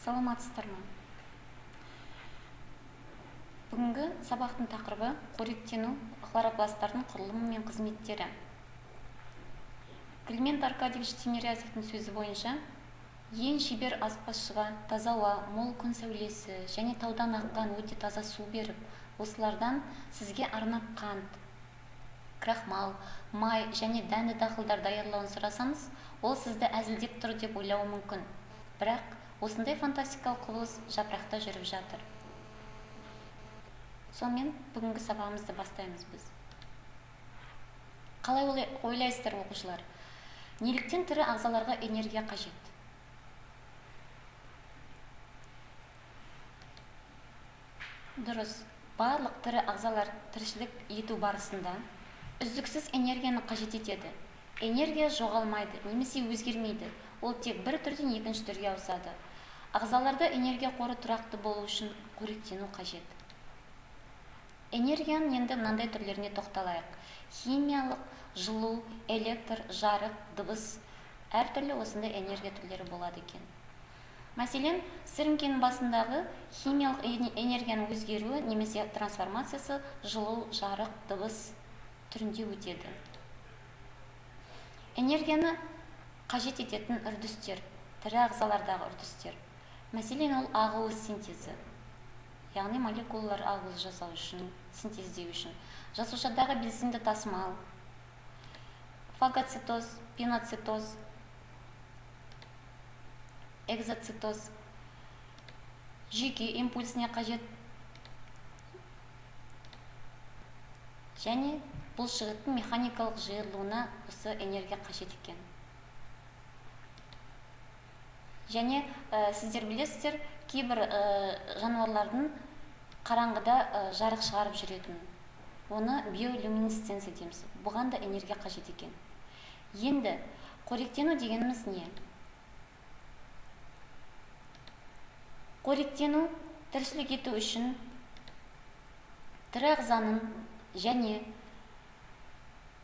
Саламатсыздар ма? Бүгінгі сабақтың тақырыбы қоректену, хлоропласттардың құрылымы мен қызметтері. Климент Аркадьевич Тимирязевтің сөзі бойынша, ең шебер аспазшыға таза ауа, мол күн сәулесі және таудан аққан өте таза су беріп, осылардан сізге арнап қант, крахмал, май және дәнді дақылдар даярлауын сұрасаңыз, ол сізді әзілдеп тұр деп ойлауы мүмкін. Бірақ осындай фантастикалық құбылыс жапырақта жүріп жатыр. Сонымен бүгінгі сабағымызды бастаймыз біз. Қалай ойлайсыздар, оқушылар? Неліктен тірі ағзаларға энергия қажет? Дұрыс, барлық тірі ағзалар тіршілік ету барысында үздіксіз энергияны қажет етеді. Энергия жоғалмайды немесе өзгермейді. Ол тек бір түрден екінші түрге ауысады. Ағзаларда энергия қоры тұрақты болу үшін қоректену қажет. Энергияның енді мынандай түрлеріне тоқталайық. Химиялық, жылу, электр, жарық, дыбыс, әртүрлі осындай энергия түрлері болады екен. Мәселен, сіріңкенің басындағы химиялық энергияның өзгеруі немесе трансформациясы жылу, жарық, дыбыс түрінде өтеді. Энергияны қажет ететін үрдістер, тірі ағзалардағы үрдістер. Мәселен, ол ақуыз синтезі. Яғни молекулалар ақуыз жасау үшін, синтездеу үшін. Жасушадағы белсенді тасымал, фагоцитоз, пиноцитоз, экзоцитоз, жүйке импульсіне қажет және бұлшықеттің механикалық жиырылуына осы энергия қажет екен. Және сіздер білесіздер, кейбір жануарлардың қараңғыда жарық шығарып жүретін. Оны биолюминесценция дейміз. Бұған да энергия қажет екен. Енді қоректену дегеніміз не? Қоректену тіршілік ету үшін тірі ағзаның және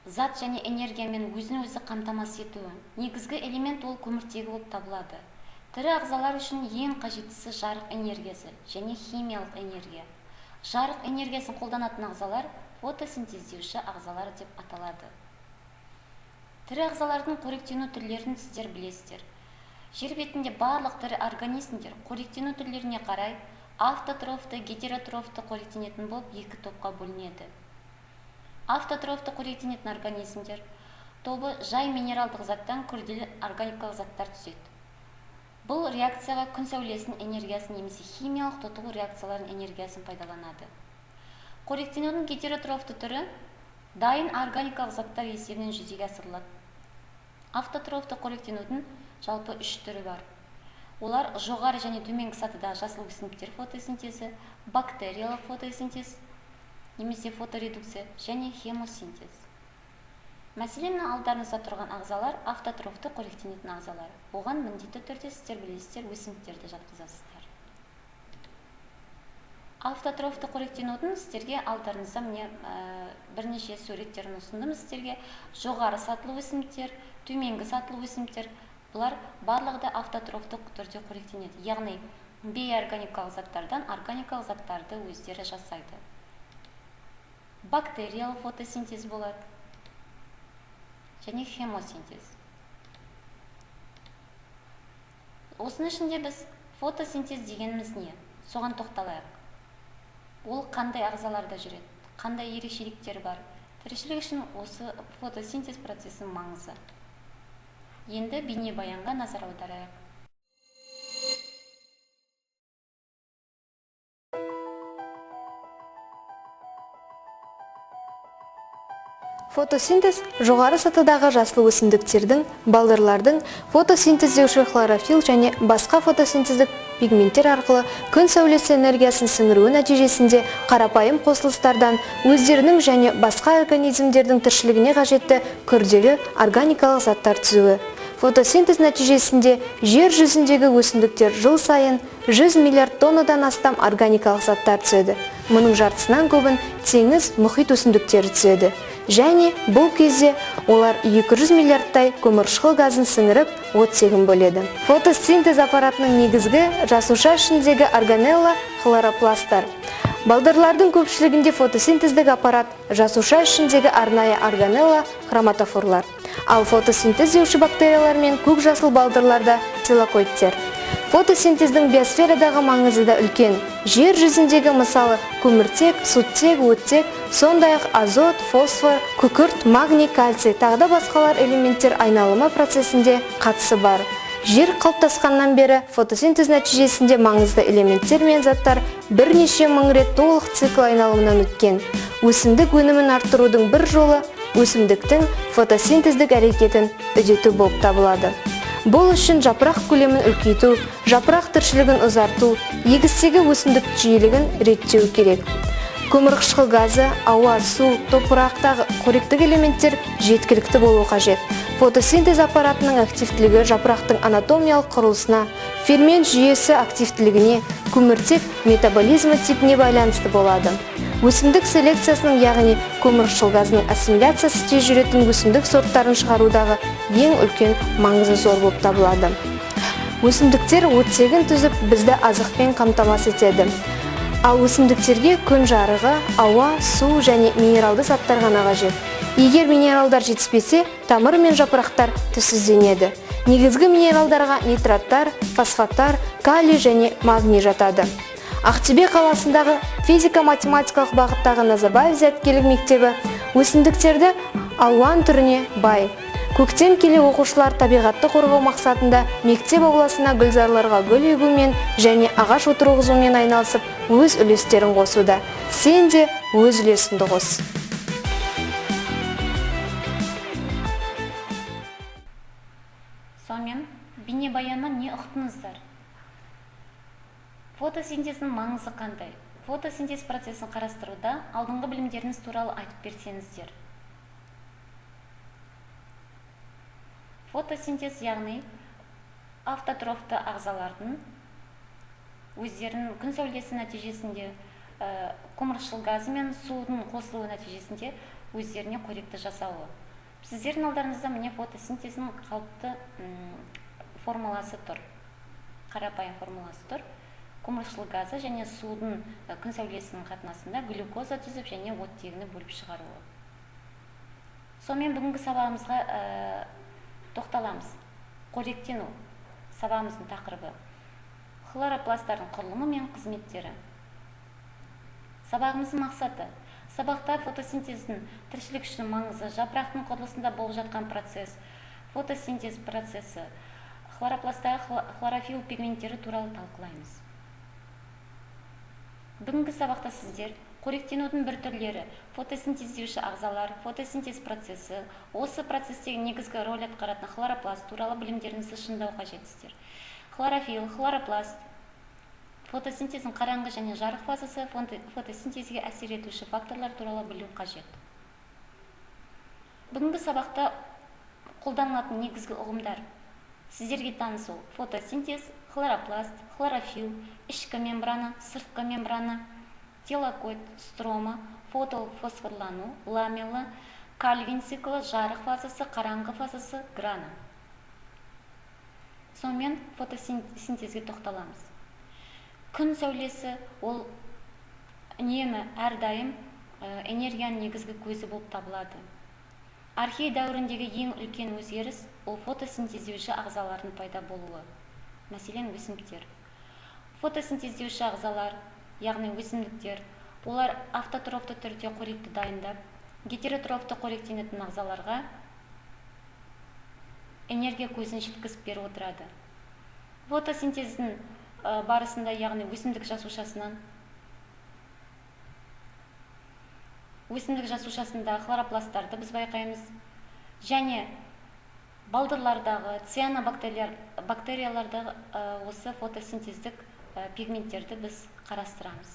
зат және энергиямен өзін өзі қамтамасыз етуі. Негізгі элемент ол көміртегі болып табылады. Тірі ағзалар үшін ең қажеттісі жарық энергиясы және химиялық энергия. Жарық энергиясын қолданатын ағзалар фотосинтездеуші ағзалар деп аталады. Тірі ағзалардың қоректену түрлерін сіздер білесіздер. Жер бетінде барлық тірі организмдер қоректену түрлеріне қарай автотрофты, гетеротрофты қоректенетін болып екі топқа бөлінеді. Автотрофты қоректенетін организмдер тобы жай минералдық заттан күрделі органикалық заттар түзеді. Бұл реакцияға күн сәулесінің энергиясын немесе химиялық тотығу реакцияларының энергиясын пайдаланады. Қоректенудің гетеротрофты түрі дайын органикалық заттар есебінен жүзеге асырылады. Автотрофты қоректенудің жалпы үш түрі бар. Олар жоғары және төменгі сатыдағы жасыл өсімдіктер фотосинтезі, бактериялық фотосинтез немесе фоторедукция және хемосинтез. Мәселен, алдарыңызда тұрған ағзалар автотрофты қоректенетін ағзалар. Оған міндетті түрде сіздер білесіздер, өсімдіктерді жатқызасыздар. Автотрофты қоректенудің сіздерге алдарыңызда міне бірнеше суреттерін ұсындым сіздерге. Жоғары сатылы өсімдіктер, төменгі сатылы өсімдіктер, бұлар барлығы да автотрофты түрде қоректенеді. Яғни бейорганикалық заттардан органикалық заттарды өздері жасайды. Бактериялық фотосинтез болады және хемосинтез. Осының ішінде біз фотосинтез дегеніміз не? Соған тоқталайық. Ол қандай ағзаларда жүреді, қандай ерекшеліктері бар? Тіршілік үшін осы фотосинтез процесінің маңызы. Енді бейнебаянға назар аударайық. Фотосинтез жоғары сатыдағы жасыл өсімдіктердің, балдырлардың фотосинтездеуші хлорофилл және басқа фотосинтездік пигменттер арқылы күн сәулесі энергиясын сіңіруі нәтижесінде қарапайым қосылыстардан өздерінің және басқа организмдердің тіршілігіне қажетті күрделі органикалық заттар түзуі. Фотосинтез нәтижесінде жер жүзіндегі өсімдіктер жыл сайын 100 миллиард тоннадан астам органикалық заттар түзеді. Мұның жартысынан көбін теңіз, мұхит өсімдіктері түзеді. Және бұл кезде олар 200 миллиардтай көмірқышқыл газын сіңіріп, оттегін бөледі. Фотосинтез аппаратының негізгі жасуша ішіндегі органелла хлоропласттар. Балдырлардың көпшілігінде фотосинтездік аппарат жасуша ішіндегі арнайы органелла хроматофорлар. Ал фотосинтездеуші бактериялар мен көк жасыл балдырларда тилакоидтер. Фотосинтездің биосферадағы маңызы да үлкен. Жер жүзіндегі мысалы көміртек, сутек, оттек, сондай-ақ азот, фосфор, күкірт, магний, кальций, тағы да басқалар элементтер айналымы процесінде қатысы бар. Жер қалыптасқаннан бері фотосинтез нәтижесінде маңызды элементтер мен заттар бірнеше мың рет толық цикл айналымынан өткен. Өсімдік өнімін арттырудың бір жолы өсімдіктің фотосинтездік әрекетін үдету болып табылады. Бұл үшін жапырақ көлемін үлкейту, жапырақ тіршілігін ұзарту, егістегі өсімдік жиілігін реттеу керек. Көмірқышқыл газы, ауа, су, топырақтағы қоректік элементтер жеткілікті болуы қажет. Фотосинтез аппаратының активтілігі жапырақтың анатомиялық құрылысына, фермент жүйесі активтілігіне, көміртек метаболизмі типіне байланысты болады. Өсімдік селекциясының, яғни көмірқышқыл газының ассимиляциясы тез жүретін өсімдік сорттарын шығарудағы ең үлкен маңызы зор болып табылады. Өсімдіктер оттегін түзіп, бізді азықпен қамтамасыз етеді. Ал өсімдіктерге күн жарығы, ауа, су және минералды заттар ғана қажет. Егер минералдар жетіспесе, тамыр мен жапырақтар түссізденеді. Негізгі минералдарға нитраттар, фосфаттар, калий және магний жатады. Ақтөбе қаласындағы физика-математикалық бағыттағы Назарбаев зияткерлік мектебі өсімдіктерді алуан түріне бай. Көктем келе оқушылар табиғатты қорғау мақсатында мектеп ауласына гүлзарларға гүл егумен және ағаш отырғызумен айналысып, өз үлестерін қосуда. Сен де өз үлесіңді қос. Сонымен, бейнебаяннан не ұқтыңыздар? Фотосинтездің маңызы қандай? Фотосинтез процесін қарастыруда алдыңғы білімдеріңіз туралы айтып берсеңіздер. Фотосинтез, яғни автотрофты ағзалардың өздерінің күн сәулесі нәтижесінде көмірқышқыл газы мен судың қосылуы нәтижесінде өздеріне қоректі жасауы. Сіздердің алдарыңызда міне фотосинтездің қалыпты формуласы тұр. Қарапайым формуласы тұр. Көмірқышқыл газы және судың күн сәулесінің қатынасында глюкоза түзіп және оттегіні бөліп шығаруы. Сонымен бүгінгі сабағымызға тоқталамыз. Қоректену сабағымыздың тақырыбы. Хлоропласттардың құрылымы мен қызметтері. Сабағымыздың мақсаты: сабақта фотосинтездің тіршілік үшін маңызы, жапырақтың құрылысында болып жатқан процесс, фотосинтез процесі, хлоропласттағы хлорофилл пигменттері туралы талқылаймыз. Бүгінгі сабақта сіздер қоректенудің бір түрлері, фотосинтездеуші ағзалар, фотосинтез процесі, осы процестегі негізгі роль атқаратын хлоропласт туралы білімдеріңізді шыңдау қажетсіздер. Хлорофилл, хлоропласт, фотосинтездің қараңғы және жарық фазасы, фотосинтезге әсер етуші факторлар туралы білу қажет. Бүгінгі сабақта қолданылатын негізгі ұғымдар сіздерге таныс ол: фотосинтез, хлоропласт, хлорофилл, ішкі мембрана, сыртқы мембрана, тилакоид, строма, фотофосфорлану, ламелла, Кальвин циклы, жарық фазасы, қараңғы фазасы, грана. Сонымен фотосинтезге тоқталамыз. Күн сәулесі ол үнемі әрдайым энергияның негізгі көзі болып табылады. Архей дәуіріндегі ең үлкен өзгеріс ол фотосинтездеуші ағзалардың пайда болуы. Мәселен, өсімдіктер. Фотосинтездеуші ағзалар, яғни өсімдіктер, олар автотрофты түрде қоректі дайындап, гетеротрофты қоректенетін ағзаларға энергия көзін жеткізіп беріп отырады. Фотосинтездің барысында, яғни өсімдік жасушасында хлоропласттарды біз байқаймыз және балдырлардағы цианобактериялардағы осы фотосинтездік пигменттерді біз қарастырамыз.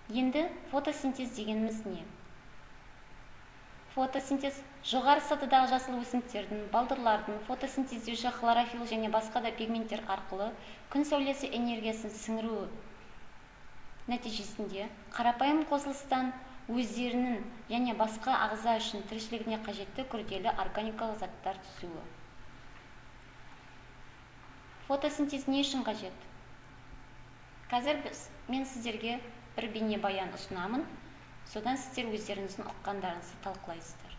Енді фотосинтез дегеніміз не? Фотосинтез жоғары сатыдағы жасыл өсімдіктердің, балдырлардың фотосинтездеуші хлорофилл және басқа да пигменттер арқылы күн сәулесі энергиясын сіңіруі нәтижесінде қарапайым қосылыстан өздерінің және басқа ағза үшін тіршілігіне қажетті күрделі органикалық заттар түсуі. Фотосинтез не үшін қажет? Қазір мен сіздерге бір бейнебаян ұсынамын. Содан сіздер өздеріңіздің ұққандарыңызды талқылайсыздар.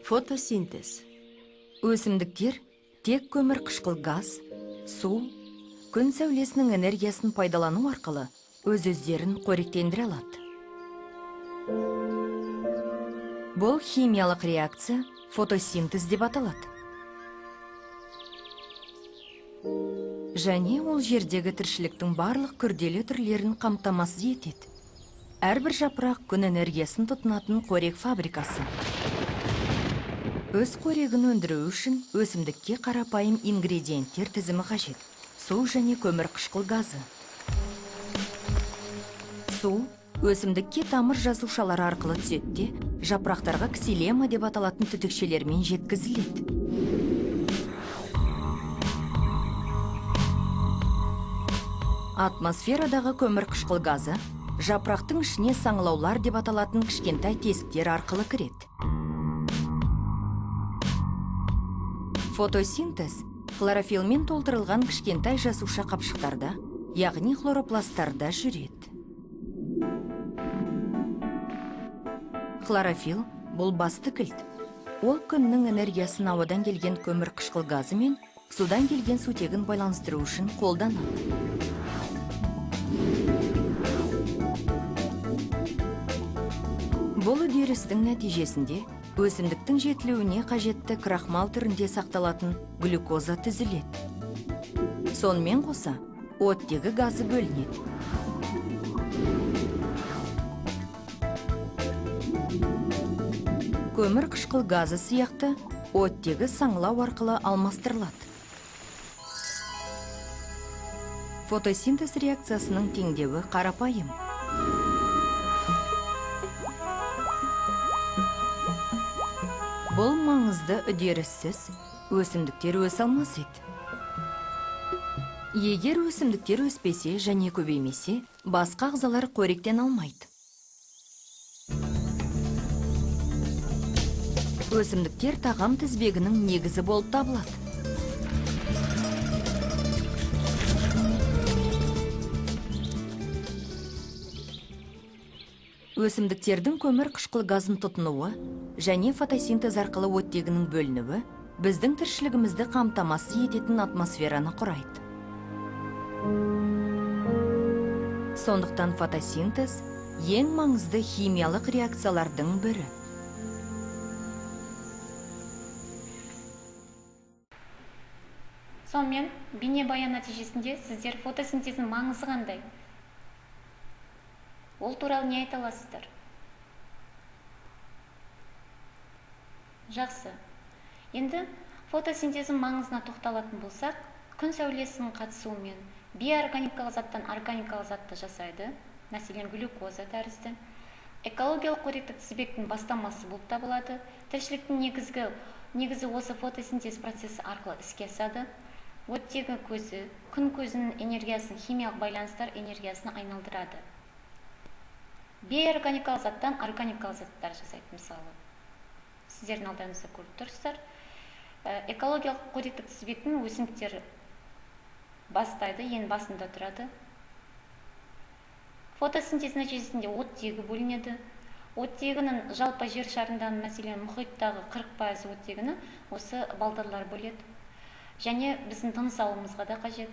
Фотосинтез. Өсімдіктер тек көмір қышқыл газ, су, күн сәулесінің энергиясын пайдалану арқылы өз-өздерін қоректендіре алады. Бұл химиялық реакция фотосинтез деп аталады. Және ол жердегі тіршіліктің барлық күрделі түрлерін қамтамасыз етеді. Әрбір жапырақ күн энергиясын тұтынатын қорек фабрикасы. Өз қорегін өндіру үшін өсімдікке қарапайым ингредиенттер тізімі қажет. Су және көмір қышқыл газы. Су өсімдікке тамыр жасушалары арқылы түседі де, жапырақтарға ксилема деп аталатын түтікшелермен жеткізіледі. Атмосферадағы көмір қышқыл газы жапырақтың ішіне саңылаулар деп аталатын кішкентай тесіктер арқылы кіреді. Фотосинтез хлорофилмен толтырылған кішкентай жасуша қапшықтарда, яғни хлоропласттарда жүреді. Хлорофилл бұл басты кілт. Ол күннің энергиясын ауадан келген көмір қышқыл газы мен судан келген сутегін байланыстыру үшін қолданады. Бұл үдерістің нәтижесінде өсімдіктің жетілуіне қажетті крахмал түрінде сақталатын глюкоза түзіледі. Сонымен қоса, оттегі газы бөлінеді. Көмір қышқыл газы сияқты оттегі саңылау арқылы алмастырылады. Фотосинтез реакциясының теңдеуі қарапайым. Бұл маңызды үдеріссіз өсімдіктер өсе алмас еді. Егер өсімдіктер өспесе және көбеймесе, басқа ағзалар қоректен алмайды. Өсімдіктер тағам тізбегінің негізі болып табылады. Өсімдіктердің көмір қышқыл газын тұтынуы және фотосинтез арқылы оттегінің бөлінуі біздің тіршілігімізді қамтамасыз ететін атмосфераны құрайды. Сондықтан фотосинтез ең маңызды химиялық реакциялардың бірі. Сонымен, бейнебаян нәтижесінде сіздер фотосинтездің маңызы қандай? Ол туралы не айта аласыздар? Жақсы. Енді фотосинтездің маңызына тоқталатын болсақ, күн сәулесінің қатысуымен бейорганикалық заттан органикалық затты жасайды, мәселен глюкоза тәрізді. Экологиялық қоректік тізбектің бастамасы болып табылады. Тіршіліктің негізі осы фотосинтез процесі арқылы іске асады. Оттегі көзі күн көзінің энергиясын химиялық байланыстар энергиясына айналдырады. Бейорганикалық заттан органикалық заттар жасайды, мысалы. Сіздердің алдарыңызда көріп тұрсыздар. Экологиялық қоректік тізбектің өсімдіктері бастайды, ең басында тұрады. Фотосинтез нәтижесінде оттегі бөлінеді. Оттегінің жалпы жер шарындағы, мәселен, мұхиттағы 40% оттегіні осы балдырлар бөледі. Және біздің тыныс алуымызға да қажет.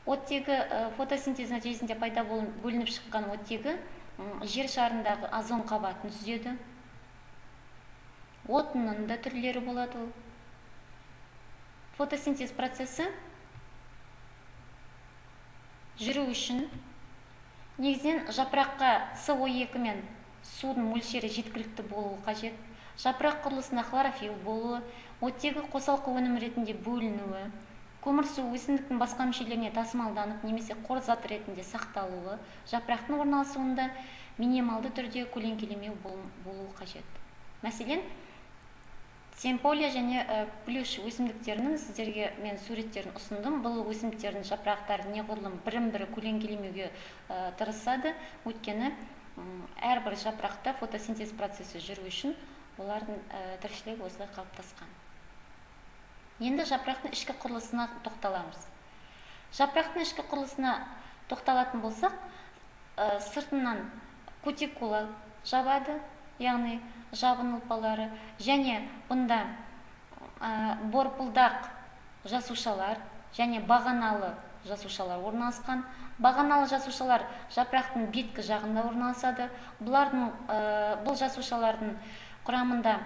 Оттегі фотосинтез нәтижесінде пайда бөлініп шыққан оттегі жер шарындағы озон қабатын түзеді. Отынның да түрлері болады ол. Фотосинтез процесі жүру үшін негізінен жапыраққа СО2 мен судың мөлшері жеткілікті болуы қажет. Жапырақ құрылысына хлорофилл болуы, оттегі қосалқы өнім ретінде бөлінуі, көмірсу өсімдіктің басқа мүшелеріне тасымалданып немесе қор зат ретінде сақталуы, жапырақтың орналасуында минималды түрде көлеңкелемеу болуы қажет. Мәселен, Сенполия және плющ өсімдіктерінің сіздерге мен суреттерін ұсындым. Бұл өсімдіктердің жапырақтары неғұрлым бірін-бірі көлеңкелемеуге тырысады. Өйткені әрбір жапырақта фотосинтез процесі жүру үшін олардың тіршілігі осылай қалыптасқан. Енді жапырақтың ішкі құрылысына тоқталамыз. Жапырақтың ішкі құрылысына тоқталатын болсақ, сыртынан кутикула жабады, яғни жабын ұлпалары, және бұнда борпылдақ жасушалар және бағаналы жасушалар орналасқан. Бағаналы жасушалар жапырақтың беткі жағында орналасады. Бұл жасушалардың құрамында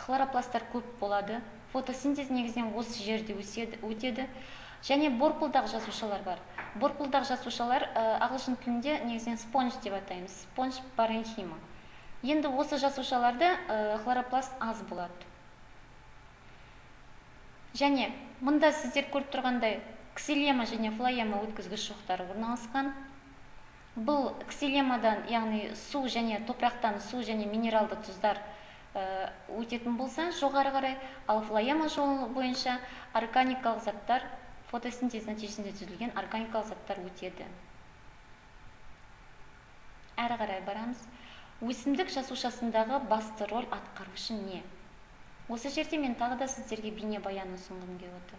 хлоропласттар көп болады. Фотосинтез негізінен осы жерде өтеді. Және борпылдақ жасушалар бар. Борпылдақ жасушалар ағылшын тілінде негізінен спонж деп атаймыз. Спонж паренхима. Енді осы жасушаларда хлоропласт аз болады. Және мұнда сіздер көріп тұрғандай ксилема және флоема өткізгіш шоқтары орналасқан. Бұл ксилемадан, яғни су және топырақтан су және минералды тұздар өтетін болса жоғары қарай, ал флоема жолы бойынша органикалық заттар, фотосинтез нәтижесінде түзілген органикалық заттар өтеді. Әрі қарай барамыз. Өсімдік жасушасындағы басты роль атқарушы не? Осы жерде мен тағы да сіздерге бейнебаян ұсынғым келіп отыр.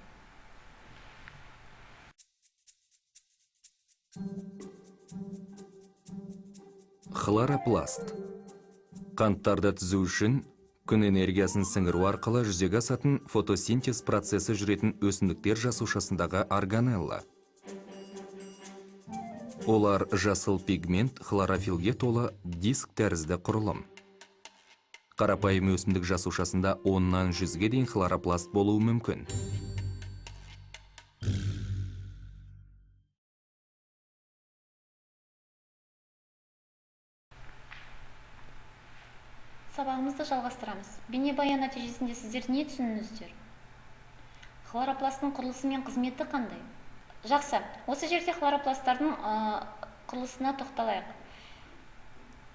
Хлоропласт. Қанттарды түзу үшін күн энергиясын сіңіру арқылы жүзеге асатын фотосинтез процесі жүретін өсімдіктер жасушасындағы органелла. Олар жасыл пигмент хлорофилге толы диск тәрізді құрылым. Қарапайым өсімдік жасушасында 10-нан 100-ге дейін хлоропласт болуы мүмкін. Сабағымызды жалғастырамыз. Бейнебаян нәтижесінде сіздер не түсіндіңіздер? Хлоропласттың құрылысы мен қызметі қандай? Жақсы, осы жерде хлоропласттардың құрылысына тоқталайық.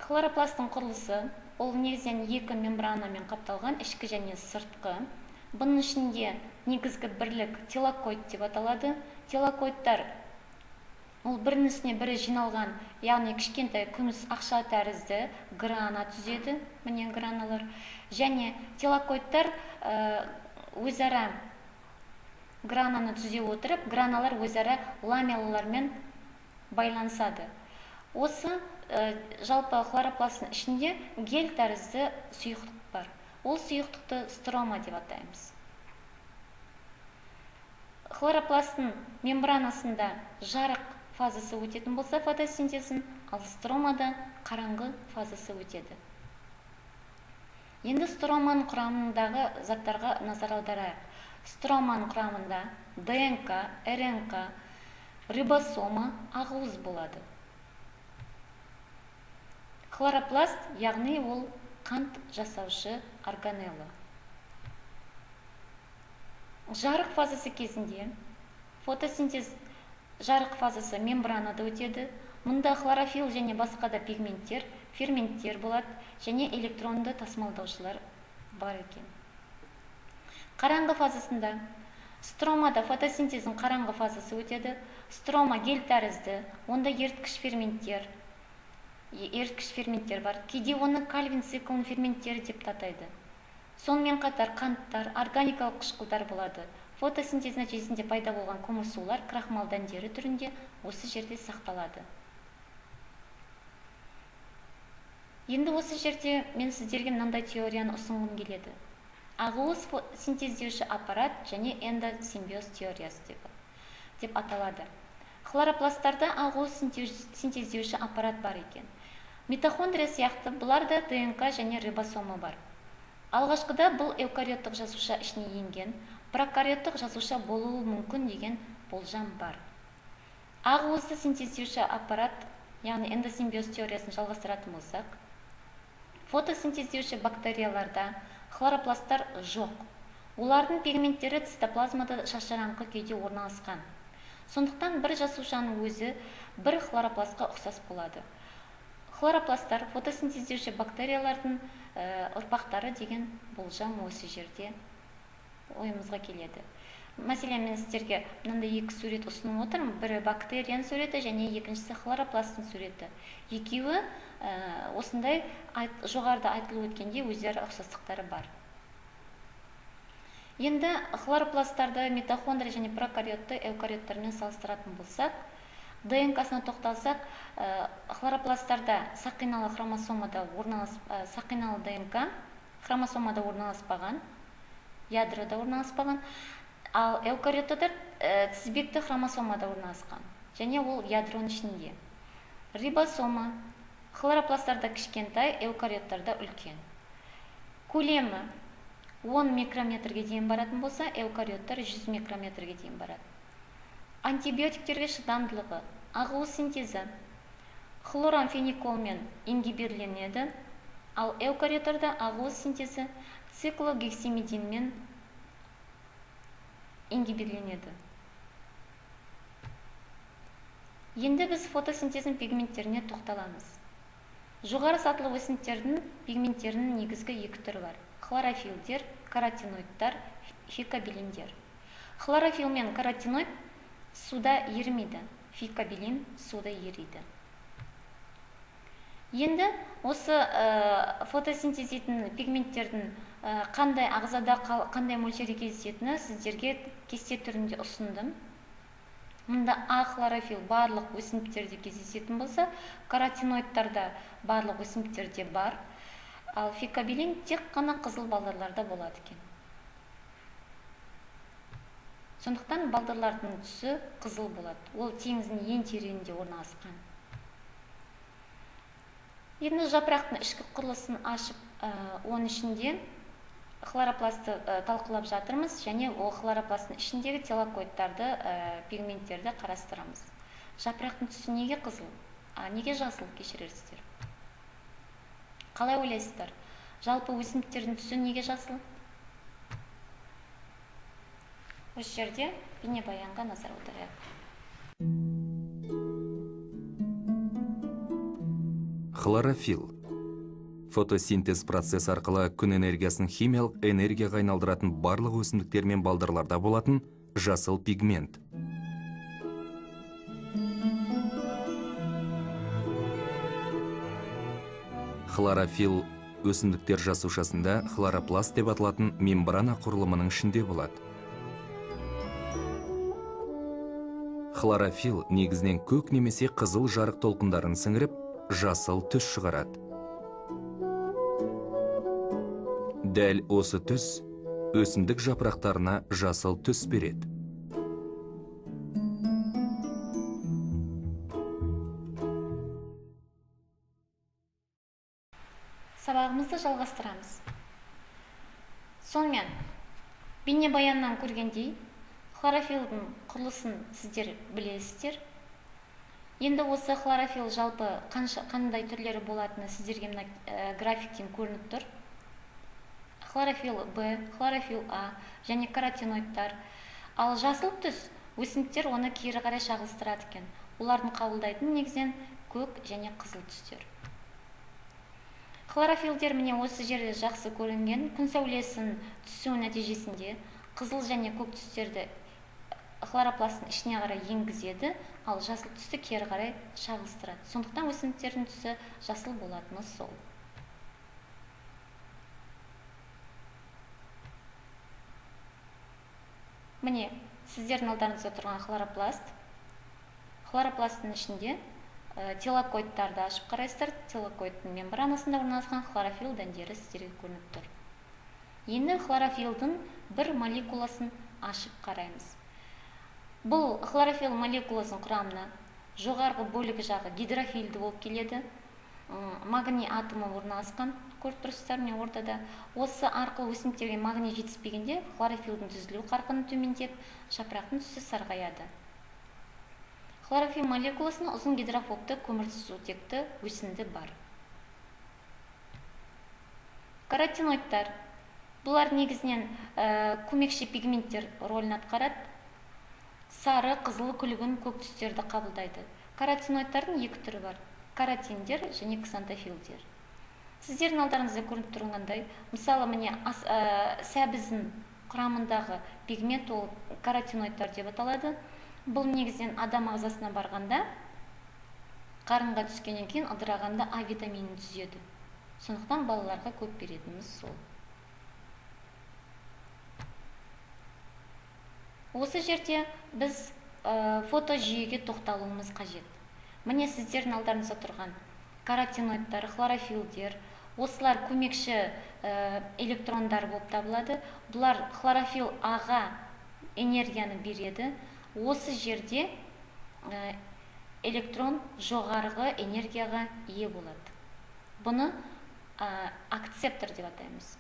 Хлоропласттың құрылысы, ол негізінен екі мембранамен қапталған, ішкі және сыртқы. Бұның ішінде негізгі бірлік тилакоид деп аталады. Тилакоидтар ол бірінің үстіне бірі жиналған, яғни кішкентай күміс ақша тәрізді грана түзеді, міне граналар. Және тилакоидтар өзара грананы түзе отырып, граналар өзара ламеллармен байланысады. Осы жалпы хлоропласттың ішінде гель тәрізді сұйықтық бар. Ол сұйықтықты строма деп атаймыз. Хлоропласттың мембранасында жарық фазасы өтетін болса фотосинтезін, ал стромада қараңғы фазасы өтеді. Енді строманың құрамындағы заттарға назар аударайық. Строманың құрамында ДНК, РНК, рибосома, ақуыз болады. Хлоропласт, яғни ол қант жасаушы органелла. Жарық фазасы кезінде фотосинтез жарық фазасы мембранада өтеді. Мұнда хлорофилл және басқа да пигменттер, ферменттер болады және электронды тасымалдаушылар бар екен. Қараңғы фазасында стромада фотосинтездің қараңғы фазасы өтеді. Строма гель тәрізді, онда еріткіш ферменттер бар. Кейде оны Кальвин циклінің ферменттері деп атайды. Сонымен қатар қанттар, органикалық қышқылдар болады. Фотосинтез нәтижесінде пайда болған көмірсулар крахмал дәндері түрінде осы жерде сақталады. Енді осы жерде мен сіздерге мынандай теорияны ұсынғым келеді. Ақуыз синтездеуші аппарат және эндосимбиоз теориясы деп аталады. Хлоропласттарда ақуыз синтездеуші аппарат бар екен. Митохондрия сияқты бұларда ДНК және рибосома бар. Алғашқыда бұл эукариоттық жасуша ішіне енген, прокариоттық жасуша болуы мүмкін деген болжам бар. Ақуызды синтездеуші аппарат, яғни эндосимбиоз теориясын жалғастыратын болсақ, фотосинтездеуші бактерияларда хлоропласттар жоқ. Олардың пигменттері цитоплазмада шашыраңқы күйде орналасқан. Сондықтан бір жасушаның өзі бір хлоропластқа ұқсас болады. Хлоропласттар фотосинтездеуші бактериялардың ұрпақтары деген болжам осы жерде ойымызға келеді. Мәселен, мен сіздерге мынандай екі сурет ұсынып отырмын. Бірі бактерияның суреті және екіншісі хлоропласттың суреті. Екеуі осындай жоғарыда айтылып өткендей өздері ұқсастықтары бар. Енді хлоропласттарды митохондрия және прокариотты эукариоттармен салыстыратын болсақ, ДНК-сына тоқталсақ, хлоропласттарда сақиналы хромосомада сақиналы ДНК хромосомада орналаспаған, ядрода орналаспаған, ал эукариоттарда тізбекті хромосомада орналасқан және ол ядроның ішінде. Рибосома хлоропласттарда кішкентай, эукариоттарда үлкен. Көлемі 10 микрометрге дейін баратын болса, эукариоттар 100 микрометрге дейін барады. Антибиотиктерге шыдамдылығы, ағуы синтезі хлорамфениколмен ингибирленеді, ал эукариоттарда ағуы синтезі циклогексимидинмен ингибирленеді. Енді біз фотосинтездің пигменттеріне тоқталамыз. Жоғары сатылы өсімдіктердің пигменттерінің негізгі екі түрі бар: хлорофилдер, каротиноидтар, фикобилиндер. Хлорофилл мен каротиноид суда ерімейді, фикобилин суда ериді. Енді осы фотосинтездейтін пигменттердің қандай ағзада қандай мөлшерде кездесетіні сіздерге кесте түрінде ұсындым. Мұнда А хлорофилл барлық өсімдіктерде кездесетін болса, каротиноидтарда барлық өсімдіктерде бар, ал фикобилин тек қана қызыл балдырларда болады екен. Сондықтан балдырлардың түсі қызыл болады. Ол теңіздің ең тереңінде орналасқан. Енді жапырақтың ішкі құрылысын ашып, оның ішінде хлоропластты талқылап жатырмыз және ол хлоропласттың ішіндегі тилакоидтарды, пигменттерді қарастырамыз. Жапырақтың түсі неге қызыл? Неге жасыл, кешірерсіздер? Қалай ойлайсыздар? Жалпы өсімдіктердің түсі неге жасыл? Осы жерде бейнебаянға назар аударайық. Хлорофилл. Фотосинтез процесі арқылы күн энергиясын химиялық энергияға айналдыратын барлық өсімдіктер мен балдырларда болатын жасыл пигмент. Хлорофилл өсімдіктер жасушасында хлоропласт деп аталатын мембрана құрылымының ішінде болады. Хлорофилл негізінен көк немесе қызыл жарық толқындарын сіңіріп, жасыл түс шығарады. Дәл осы түс өсімдік жапырақтарына жасыл түс береді. Сабағымызды жалғастырамыз. Сонымен, бейнебаяннан көргендей, хлорофиллдің құрылысын сіздер білесіздер. Енді осы хлорофилл жалпы қандай түрлері болатыны сіздерге мына графиктен көрініп тұр. Хлорофилл Б, хлорофилл А және каротиноидтар. Ал жасыл түс өсімдіктер оны кері қарай шағылыстырады екен. Олардың қабылдайтын негізінен көк және қызыл түстер. Хлорофилдер міне осы жерде жақсы көрінген. Күн сәулесін түсуі нәтижесінде қызыл және көк түстерді хлоропласттың ішіне қарай енгізеді, ал жасыл түсті кері қарай шағылыстырады. Сондықтан өсімдіктердің түсі жасыл болатыны сол. Міне, сіздердің алдарыңызда тұрған хлоропласт. Хлоропласттың ішінде тилакоидтарды ашып қарайсыздар. Тилакоидтың мембранасында орналасқан хлорофилл дәндері сіздерге көрініп тұр. Енді хлорофиллдің бір молекуласын ашып қараймыз. Бұл хлорофилл молекуласының құрамына жоғарғы бөлігі жағы гидрофилді болып келеді. Магний атомы орналасқан, көріп тұрсыздар міне ортада. Осы арқылы өсімдіктерге магний жетіспегенде хлорофиллдің түзілу қарқыны төмендеп, жапырақтың түсі сарғаяды. Хлорофилл молекуласының ұзын гидрофобты көмірсутекті өсінді бар. Каротиноидтар. Бұлар негізінен көмекші пигменттер рөлін атқарады. Сары, қызыл, күлгін, көк түстерді қабылдайды. Каротиноидтардың екі түрі бар: каротиндер және ксантофилдер. Сіздердің алдарыңызда көрініп тұрғандай, мысалы, міне сәбіздің құрамындағы пигмент ол каротиноидтар деп аталады. Бұл негізінен адам ағзасына барғанда, қарынға түскеннен кейін ыдырағанда А витаминін түзеді. Сондықтан балаларға көп беретініміз сол. Осы жерде біз фотожүйеге тоқталуымыз қажет. Міне сіздердің алдарыңызда тұрған каротиноидтар, хлорофилдер, осылар көмекші электрондар болып табылады. Бұлар хлорофилл А-ға энергияны береді. Осы жерде электрон жоғарғы энергияға ие болады. Бұны акцептор деп атаймыз.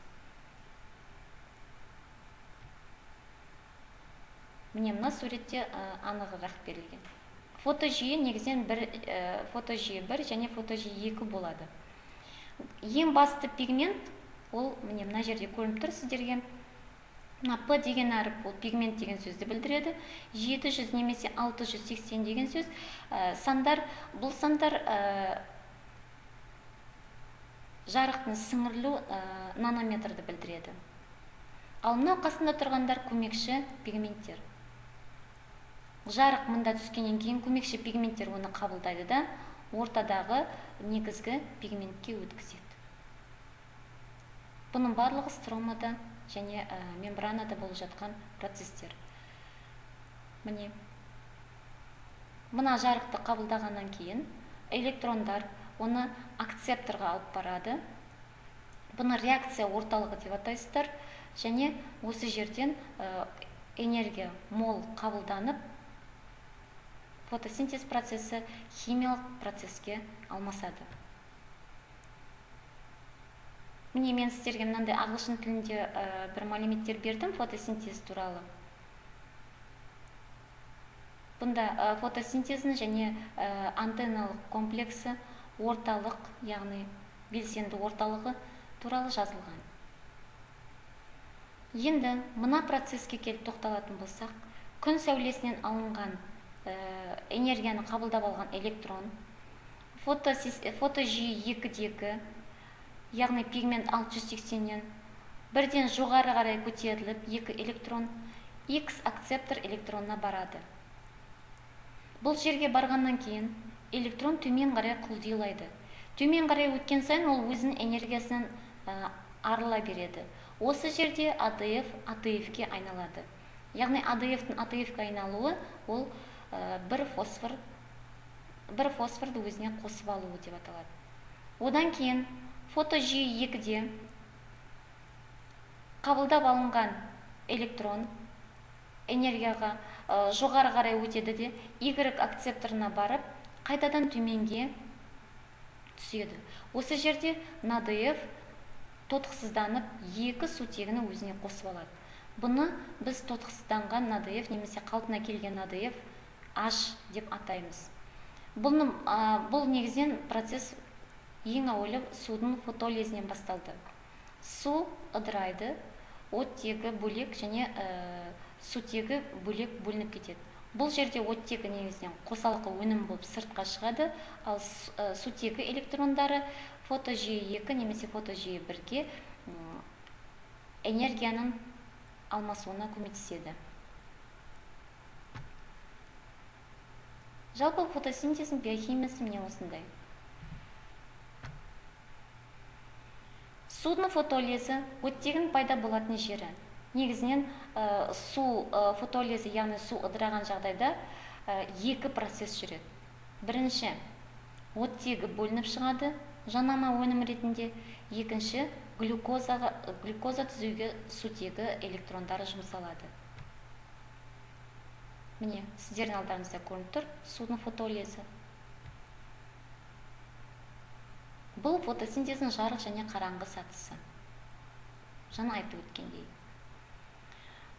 Міне мына суретте анығырақ берілген. Фотожүйе негізінен бір, фотожүйе 1 және фотожүйе 2 болады. Ең басты пигмент ол міне мына жерде көрініп тұр сіздерге. Мына П деген әріп ол пигмент деген сөзді білдіреді. 700 немесе 680 деген сөз. Сандар, бұл сандар жарықтың сіңірілу нанометрді білдіреді. Ал мынау қасында тұрғандар көмекші пигменттер. Жарық мында түскеннен кейін көмекші пигменттер оны қабылдайды да, ортадағы негізгі пигментке өткізеді. Бұның барлығы стромада және мембранада болып жатқан процесстер. Міне, мына жарықты қабылдағаннан кейін электрондар оны акцепторға алып барады. Бұны реакция орталығы деп атайсыздар. Және осы жерден энергия мол қабылданып, фотосинтез процесі химиялық процеске алмасады. Міне мен сіздерге мынандай ағылшын тілінде бір мәліметтер бердім фотосинтез туралы. Бұнда фотосинтездің және антенналық комплексі, орталық, яғни белсенді орталығы туралы жазылған. Енді мына процеске келіп тоқталатын болсақ, күн сәулесінен алынған энергияны қабылдап алған электрон фотожүйе 2-дегі, яғни пигмент 680-нен бірден жоғары қарай көтеріліп, 2 электрон X акцептор электронына барады. Бұл жерге барғаннан кейін электрон төмен қарай құлдилайды. Төмен қарай өткен сайын ол өзінің энергиясынан арыла береді. Осы жерде АДФ АТФ-ке айналады. Яғни АДФ-тің АТФ-ке айналуы ол бір фосфорды өзіне қосып алуы деп аталады. Одан кейін фотожүйе 2-де қабылдап алынған электрон энергияға жоғары қарай өтеді де Y акцепторына барып, қайтадан төменге түседі. Осы жерде НАДФ тотықсызданып, екі сутегіні өзіне қосып алады. Бұны біз тотықсызданған НАДФ немесе қалпына келген НАДФ H деп атаймыз. Бұл негізінен процесс ең әуелі судың фотолизінен басталды. Су ыдырайды, оттегі бөлек және сутегі бөлек бөлініп кетеді. Бұл жерде оттегі негізінен қосалқы өнім болып сыртқа шығады, ал сутегі электрондары фотожүйе 2 немесе фотожүйе 1-ге энергияның алмасуына көмектеседі. Жалпы фотосинтездің биохимиясы міне осындай. Судың фотолизі оттегінің пайда болатын жері. Негізінен су фотолизі, яғни су ыдыраған жағдайда екі процесс жүреді. Бірінші, оттегі бөлініп шығады жанама өнім ретінде. Екінші, глюкоза түзуге сутегі электрондары жұмсалады. Міне, сіздердің алдарыңызда көрініп тұр судың фотолизі. Бұл фотосинтездің жарық және қараңғы сатысы. Жаңа айтып өткендей.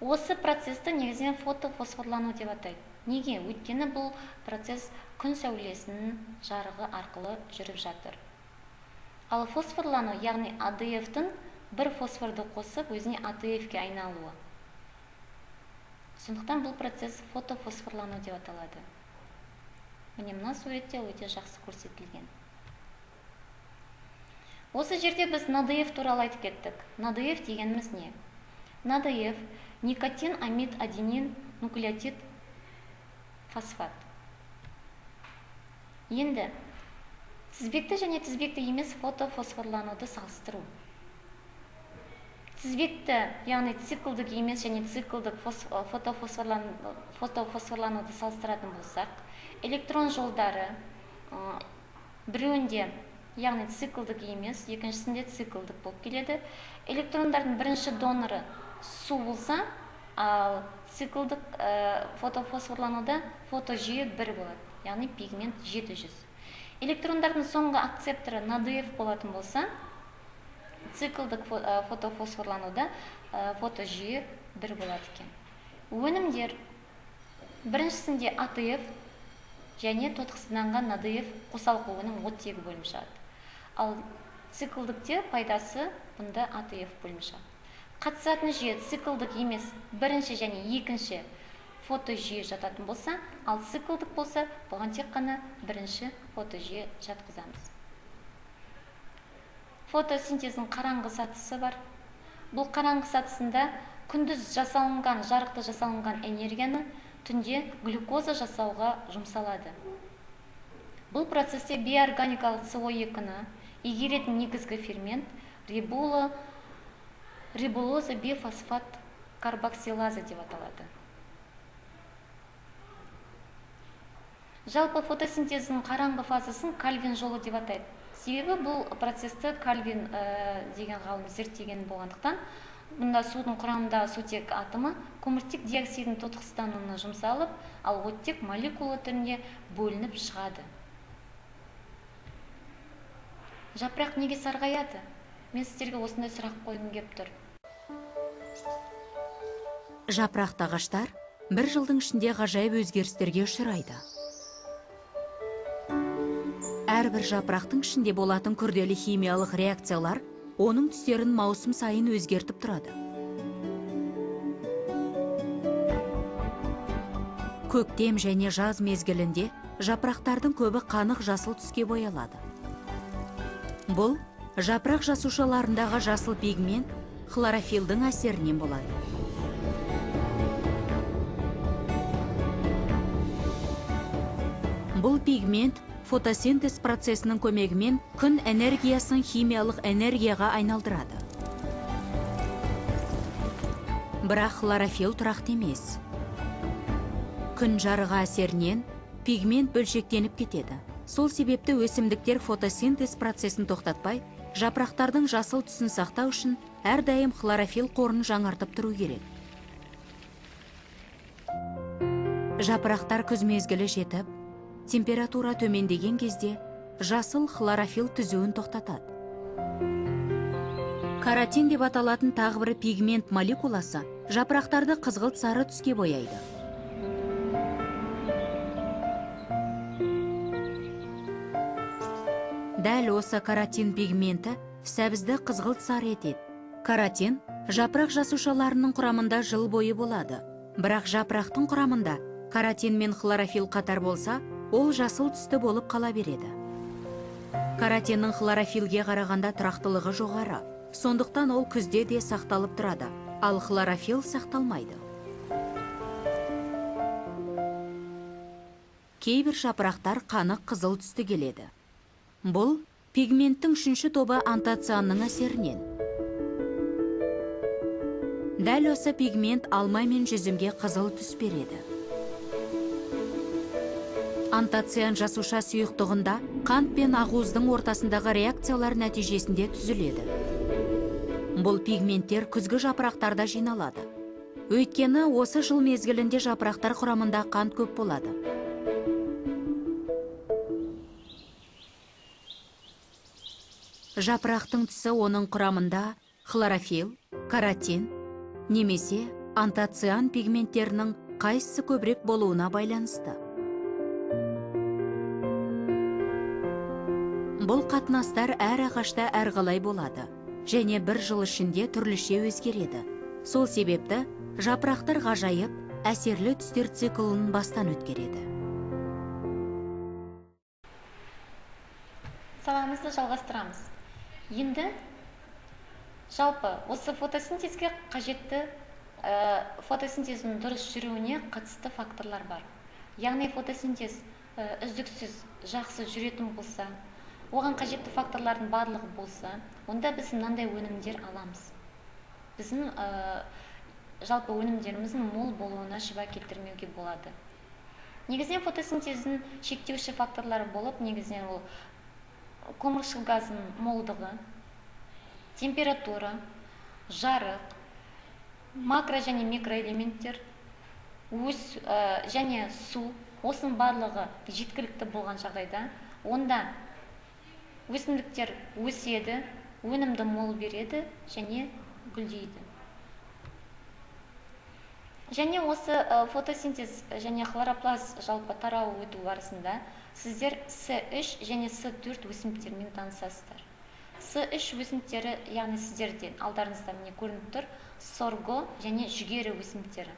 Осы процесті негізінен фотофосфорлану деп атайды. Неге? Өйткені бұл процесс күн сәулесінің жарығы арқылы жүріп жатыр. Ал фосфорлану, яғни АДФ-тің бір фосфорды қосып, өзіне АТФ-ке айналуы. Сондықтан бұл процесс фотофосфорлану деп аталады. Міне мына суретте өте жақсы көрсетілген. Осы жерде біз НАДФ туралы айтып кеттік. НАДФ дегеніміз не? НАДФ – никотин, амид, аденин, нуклеотид, фосфат. Енді тізбекті және тізбекті емес фотофосфорлануды салыстыру. Тізбекті, яғни циклдік емес және циклдік фотофосфорлануды салыстыратын болсақ, электрон жолдары біреуінде, яғни циклдік емес, екіншісінде циклдік болып келеді. Электрондардың бірінші доноры су болса, ал циклдік фотофосфорлануда фотожүйе бір болады, яғни пигмент 700. Электрондардың соңғы акцепторы НАДФ болатын болса, циклдік фотофосфорлануда фотожүйе бір болады екен. Өнімдер біріншісінде АТФ және тотықсызданған НАДФ қосалқы өнім оттегі бөлініп шығады. Ал циклдікте пайдасы бұнда АТФ бөлініп шығады. Қатысатын жүйе циклдік емес бірінші және екінші фотожүйе жататын болса, ал циклдік болса, бұған тек қана бірінші фотожүйе жатқызамыз. Фотосинтездің қараңғы сатысы бар. Бұл қараңғы сатысында күндіз жасалынған, жарықта жасалынған энергияны түнде глюкоза жасауға жұмсалады. Бұл процесте бейорганикалық СО2-ні игеретін негізгі фермент рибулоза бифосфат карбоксилаза деп аталады. Жалпы фотосинтездің қараңғы фазасын Кальвин жолы деп атайды. Себебі бұл процесті Кальвин деген ғалым зерттеген болғандықтан, бұнда судың құрамындағы сутек атомы көміртек диоксидінің тотықсыздануына жұмсалып, ал оттек молекула түрінде бөлініп шығады. Жапырақ неге сарғаяды? Мен сіздерге осындай сұрақ қойғым кеп тұр. Жапырақты ағаштар бір жылдың ішінде ғажайып өзгерістерге ұшырайды. Әрбір жапырақтың ішінде болатын күрделі химиялық реакциялар оның түстерін маусым сайын өзгертіп тұрады. Көктем және жаз мезгілінде жапырақтардың көбі қанық жасыл түске боялады. Бұл жапырақ жасушаларындағы жасыл пигмент хлорофилдің әсерінен болады. Бұл пигмент фотосинтез процесінің көмегімен күн энергиясын химиялық энергияға айналдырады. Бірақ хлорофилл тұрақты емес. Күн жарығы әсерінен пигмент бөлшектеніп кетеді. Сол себепті өсімдіктер фотосинтез процесін тоқтатпай, жапырақтардың жасыл түсін сақтау үшін әрдайым хлорофилл қорын жаңартып тұру керек. Жапырақтар күз мезгілі жетіп, температура төмендеген кезде жасыл хлорофилл түзуін тоқтатады. Каротин деп аталатын тағы бір пигмент молекуласы жапырақтарды қызғылт сары түске бояйды. Дәл осы каротин пигменті сәбізді қызғылт сары етеді. Каротин жапырақ жасушаларының құрамында жыл бойы болады. Бірақ жапырақтың құрамында каротин мен хлорофилл қатар болса, ол жасыл түсті болып қала береді. Каротиннің хлорофиллге қарағанда тұрақтылығы жоғары. Сондықтан ол күзде де сақталып тұрады, ал хлорофилл сақталмайды. Кейбір жапырақтар қанық қызыл түсті келеді. Бұл пигменттің үшінші тобы антоцианның әсерінен. Дәл осы пигмент алма мен жүзімге қызыл түс береді. Антоциан жасуша сұйықтығында қант пен ақуыздың ортасындағы реакциялар нәтижесінде түзіледі. Бұл пигменттер күзгі жапырақтарда жиналады. Өйткені осы жыл мезгілінде жапырақтар құрамында қант көп болады. Жапырақтың түсі оның құрамында хлорофилл, каротин немесе антоциан пигменттерінің қайсысы көбірек болуына байланысты. Бұл қатынастар әр ағашта әрқалай болады және бір жыл ішінде түрліше өзгереді. Сол себепті жапырақтар ғажайып, әсерлі түстер циклын бастан өткереді. Сабағымызды жалғастырамыз. Енді жалпы осы фотосинтезге қажетті фотосинтездің дұрыс жүруіне қатысты факторлар бар. Яғни фотосинтез үздіксіз жақсы жүретін болса, оған қажетті факторлардың барлығы болса, онда біз мынандай өнімдер аламыз. Біздің жалпы өнімдеріміздің мол болуына шүбә келтірмеуге болады. Негізінен фотосинтездің шектеуші факторлары болып, негізінен ол көмірқышқыл газының молдығы, температура, жарық, макро және микроэлементтер, және су, осының барлығы жеткілікті болған жағдайда, онда өсімдіктер өседі, өнімді мол береді және гүлдейді. Және осы фотосинтез және хлоропласт жалпы тарауы өту барысында сіздер С3 және С4 өсімдіктермен танысасыздар. С3 өсімдіктері, яғни сіздерден алдарыңызда міне көрініп тұр, сорго және жүгері өсімдіктері.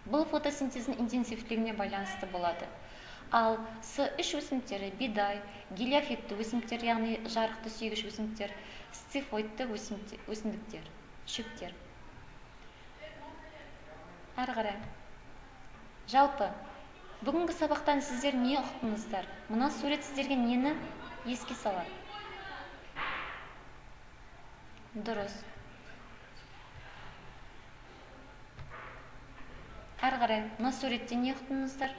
Бұл фотосинтездің интенсивтілігіне байланысты болады. Ал С3 өсімдіктері бидай, гелиофитті өсімдіктер, яғни жарықты сүйгіш өсімдіктер, сцифоидты өсімдіктер, шөптер. Әрі қарай. Жалпы, бүгінгі сабақтан сіздер не ұқтыңыздар? Мына сурет сіздерге нені еске салады? Дұрыс. Әрі қарай, мына суретте не ұқтыңыздар?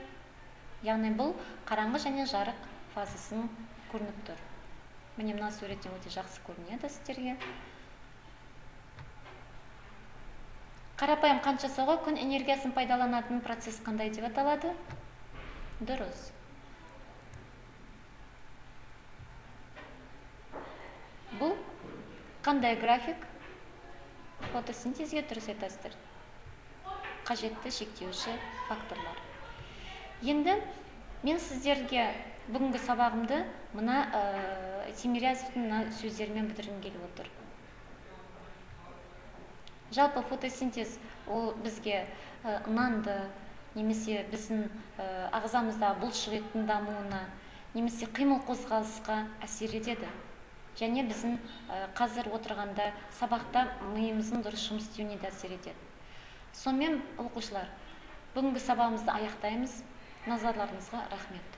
Яғни бұл қараңғы және жарық фазасын көрініп тұр. Міне мына суреттен өте жақсы көрінеді сіздерге. Қарапайым қант жасауға күн энергиясын пайдаланатын процесс қандай деп аталады? Дұрыс. Бұл қандай график? Фотосинтезге дұрыс айтасыздар. Қажетті шектеуші факторлар. Енді мен сіздерге бүгінгі сабағымды мына Тимирязевтің мына сөздерімен бітіргім келіп отыр. Жалпы фотосинтез ол бізге нанды, немесе біздің ағзамызда бұлшық еттің дамуына, немесе қимыл қозғалысқа әсер етеді. Және біздің қазір отырғанда сабақта миымыздың дұрыс жұмыс істеуіне де әсер етеді. Сонымен оқушылар, бүгінгі сабағымызды аяқтаймыз. Назарларыңызға рахмет.